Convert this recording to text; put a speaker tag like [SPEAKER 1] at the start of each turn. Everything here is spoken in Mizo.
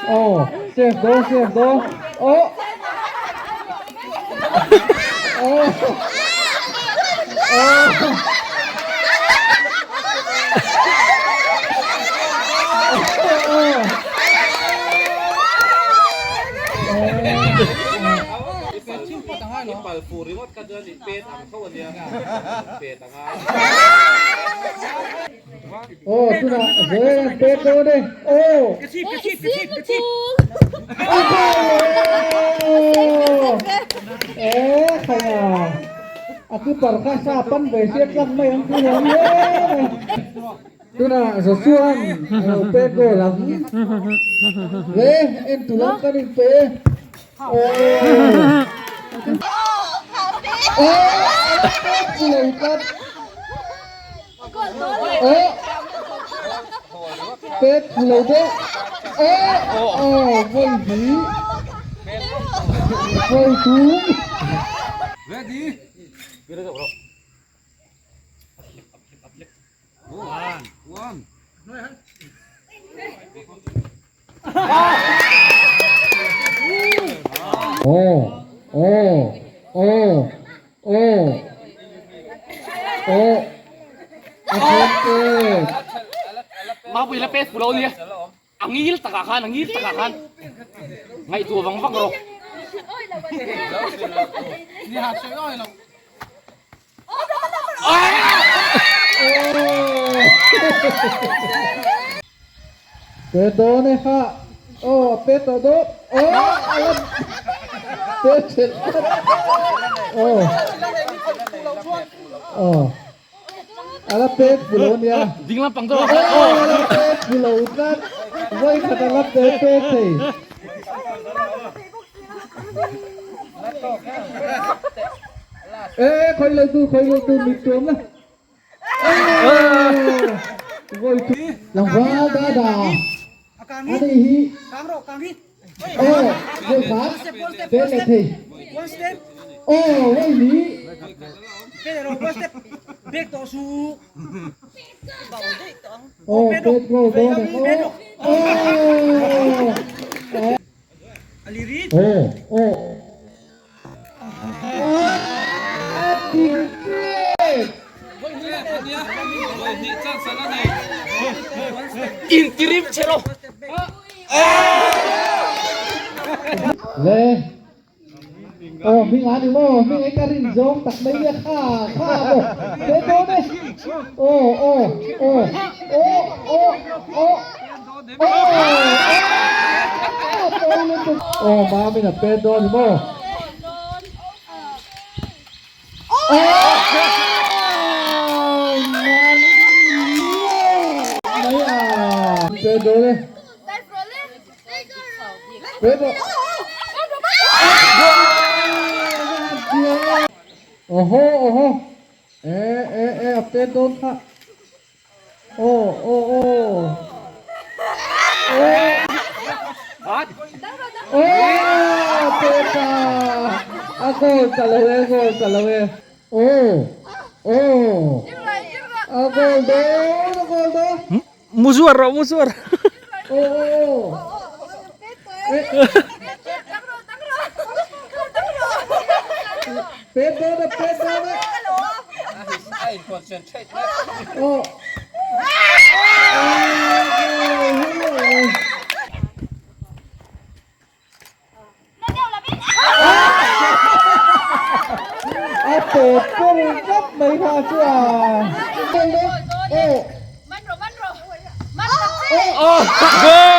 [SPEAKER 1] Oh, save do, save do. Oh. Oh. Oh. Aw tunah zel an pek dawn e aw. Aw khaia a keeper kha sa pan ve sia tlang mai ang chu nuam hle mai. Tunah Joshua-an a lo pek goal ang le en tu lam kan in pe aw. Aw a pek chu lo tlat. Aw pek lo deuh aw aw vawi hnih vawi thum.
[SPEAKER 2] Ready? One, one.
[SPEAKER 1] Aw aw aw aw aw a khawn pek.
[SPEAKER 3] Mapui la pek fulo nia a ngil takah khan a ngil takah khan ngaihtuah vang vang rawh.
[SPEAKER 1] Pe dawn e kha aw a pe tawh dawn aw a la pe thelh tlat aw aw a la pek fu lo ania
[SPEAKER 3] Ding lampang chu
[SPEAKER 1] aw a la pek fu lo tlat vawikhat a la pe pek thei. Ê khoi lo tu khoi lo tu mit tuam la. Voi tu lang va da da. Ani hi. Ô voi khat. Pe le thei. Ô voi ni. Ô pet go do ne. Ô. Ô. Aw aw
[SPEAKER 3] Intirim che rawh.
[SPEAKER 1] Le aw hming a ni maw hming ei ka rin zawng tak mai nia kha kha maw he dawn e aw aw aw aw aw aw Aw mamin a pet dawn ni maw? Mai a pet dawn e. Pet rawh. Oho oho e e e a pet dawn kha. Aw aw aw aw peta a goal ta lo e goal ta lo e aw aw a goal dawn a goal dawn
[SPEAKER 3] Muzuar rawh muzuar
[SPEAKER 1] aw aw pet dawn e pet dawn e aw A tawp ber tlat mai kha chu a. Aw.